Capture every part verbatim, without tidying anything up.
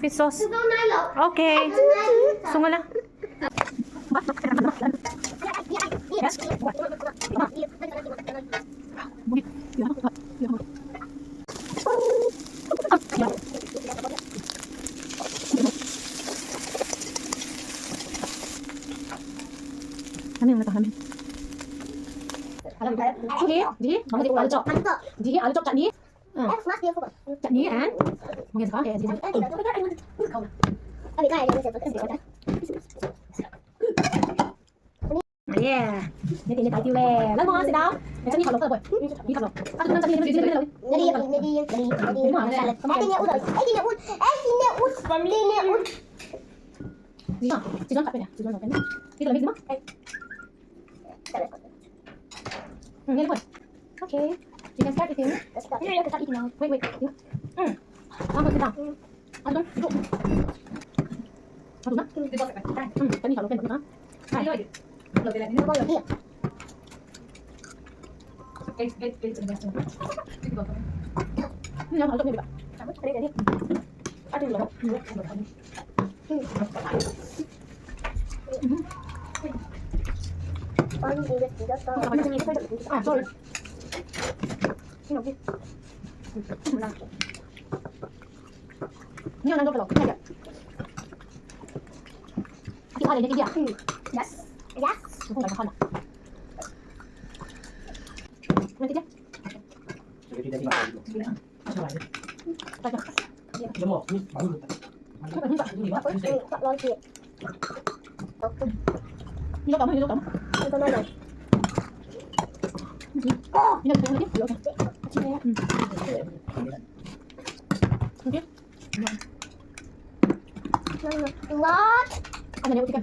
Sauce. Okay. Sung a la. Alu chop. Alu chop chutney. Ah. Chutney and, okay, yeah. Ni ti ni tai tiu le. Lalmuang, sit down. Chutney khat lo ka la buai. Ni khat lo. A tu nang chutney, chutney lo. Ni ti ni ut, ni ti ni ut, ni ti ni ut, ni ti ni ut. Ni ti ni ut. Ni ti ni ut. Hmm, very good. Okay. You can start eating. Let's start. Yeah, you have to start eating now. Wait, wait. Hmm. Come on, sit down. Adum, adum. Hmm, can you help me, huh? Hi. Hmm, adum. Ah, sorry. Yes. Yes. What? Ready?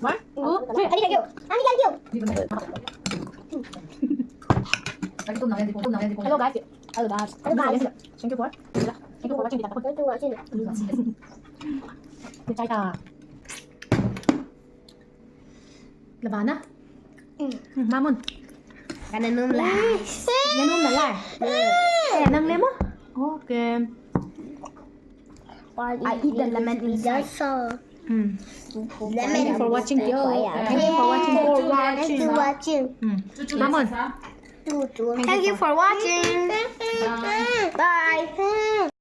One, two, three. Hello, guys. Hello, guys. Thank you for, thank you for watching. Thank you for watching. Labana. Mamun. Ka na nuam lai. Na nuam lai. Eh, nang le maw? Okay. I eat the lemon inside. Thank you for watching, tio. Thank you for watching. Thank you for watching. Mamun. Thank you for watching. Bye.